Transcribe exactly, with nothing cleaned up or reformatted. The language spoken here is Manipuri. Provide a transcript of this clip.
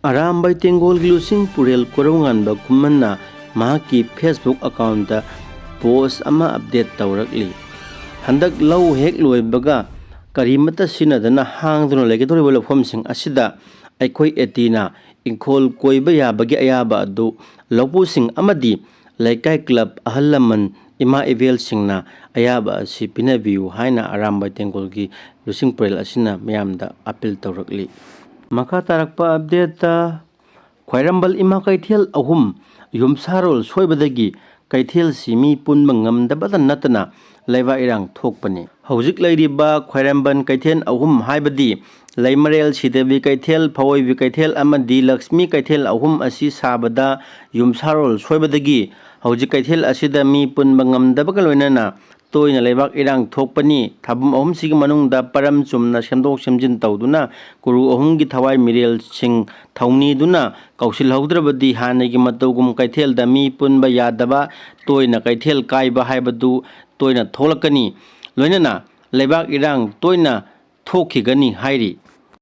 ꯑꯔꯥꯝꯕꯥꯏ ꯇꯦꯡꯒꯣꯜꯒꯤ ꯂꯨꯆꯤꯡ ꯄꯨꯔꯦꯜ ꯀꯣꯔꯧꯉꯥꯟꯕ ꯈꯨꯃꯟꯅ ꯃꯍꯥꯛꯀꯤ Facebook ꯑꯦꯀꯥꯎꯟꯗ ꯄꯣꯁ ꯑꯃ ꯑꯞꯗꯦꯠ ꯇꯧꯔꯛꯂꯤ꯫ ꯍꯟꯗꯛ ꯂꯧ ꯍꯦꯛ ꯂꯣꯏꯕꯒ ꯀꯔꯤꯃꯠꯇ ꯁꯤꯖꯤꯟꯅꯗꯅ ꯍꯥꯡꯗꯨꯅ ꯂꯩꯒꯗꯧꯔꯤꯕ ꯂꯧꯐꯝꯁꯤꯡ ꯑꯁꯤꯗ ꯑꯩꯈꯣꯏ ꯑꯦꯇꯤꯅ ꯏꯪꯈꯣꯜ ꯀꯣꯏꯕ ꯌꯥꯕꯒꯤ ꯑꯌꯥꯕ ꯑꯗꯨ ꯂꯧꯄꯨꯁꯤꯡ ꯑꯃꯗꯤ ꯂꯩꯀꯥꯏ ꯀ꯭ꯂꯕ ꯑꯍꯜ ꯂꯃꯟ, ꯏꯃꯥ ꯏꯕꯦꯜꯁꯤꯡꯅ ꯑꯌꯥꯕ ꯑꯁꯤ ꯄꯤꯅꯕꯤꯌꯨ ꯍꯥꯏꯅ ꯑꯔꯥꯝꯕꯥꯏ ꯇꯦꯡꯒꯣꯜꯒꯤ ꯂꯨꯆꯤꯡ ꯄꯨꯔꯦꯜ ꯑꯁꯤꯅ ꯃꯤꯌꯥꯝꯗ ꯑꯄꯤꯜ ꯇꯧꯔꯛꯂꯤ꯫ ꯃꯈꯥ ꯇꯥꯔꯛꯄ ꯑꯞꯗꯦꯠꯇ, ꯈ꯭ꯋꯥꯏꯔꯝꯕꯟ ꯏꯃꯥ ꯀꯩꯊꯦꯜ ꯑꯍꯨꯝ ꯌꯨꯝꯁꯥꯔꯣꯜ ꯁꯣꯏꯕꯗꯒꯤ ꯀꯩꯊꯦꯜꯁꯤ ꯃꯤ ꯄꯨꯟꯕ ꯉꯝꯗꯕꯇ ꯅꯠꯇꯅ ꯂꯩꯕꯥꯛ ꯏꯔꯥꯡ ꯊꯣꯛꯄꯅꯤ꯫ ꯍꯧꯖꯤꯛ ꯂꯩꯔꯤꯕ ꯈ꯭ꯋꯥꯏꯔꯝꯕꯟ ꯀꯩꯊꯦꯜ ꯑꯍꯨꯝ ꯍꯥꯏꯕꯗꯤ ꯂꯩꯃꯔꯦꯜ ꯁꯤꯗꯦꯕꯤ ꯀꯩꯊꯦꯜ, ꯐꯋꯣꯏꯕꯤ ꯀꯩꯊꯦꯜ ꯑꯃꯗꯤ ꯂꯛꯁꯃꯤ ꯀꯩꯊꯦꯜ ꯑꯍꯨꯝ ꯑꯁꯤ ꯁꯥꯕꯗ ꯌꯨꯝꯁꯥꯔꯣꯜ ꯁꯣꯏꯕꯗꯒꯤ ꯍꯧꯖꯤꯛ ꯀꯩꯊꯦꯜ ꯑꯁꯤꯗ ꯃꯤ ꯄꯨꯟꯕ ꯉꯝꯗꯕꯒ ꯂꯣꯏꯅꯅ ꯇꯣꯏꯅ ꯂꯩꯕꯥꯛ ꯏꯔꯥꯡ ꯊꯣꯛꯄꯅꯤ꯫ ꯊꯥꯕꯨꯝ ꯑꯍꯨꯝꯁꯤꯒꯤ ꯃꯅꯨꯡꯗ ꯄꯔꯝ ꯆꯨꯝꯅ ꯁꯦꯝꯗꯣꯛ ꯁꯦꯝꯖꯤꯟ ꯇꯧꯗꯨꯅ ꯀꯨꯔꯨ ꯑꯍꯨꯝꯒꯤ ꯊꯋꯥꯏ ꯃꯤꯔꯦꯜꯁꯤꯡ ꯊꯧꯅꯤꯗꯨꯅ ꯀꯧꯁꯤꯜꯍꯧꯗ꯭ꯔꯕꯗꯤ ꯍꯥꯟꯅꯒꯤ ꯃꯇꯧꯒꯨꯝ ꯀꯩꯊꯦꯜꯗ ꯃꯤ ꯄꯨꯟꯕ ꯌꯥꯗꯕ, ꯇꯣꯏꯅ ꯀꯩꯊꯦꯜ ꯀꯥꯏꯕ ꯍꯥꯏꯕꯗꯨ ꯇꯣꯏꯅ ꯊꯣꯛꯂꯛꯀꯅꯤ꯫ ꯂꯣꯏꯅꯅ ꯂꯩꯕꯥꯛ ꯏꯔꯥꯡ ꯇꯣꯏꯅ ꯊꯣꯛꯈꯤꯒꯅꯤ ꯍꯥꯏꯔꯤ꯫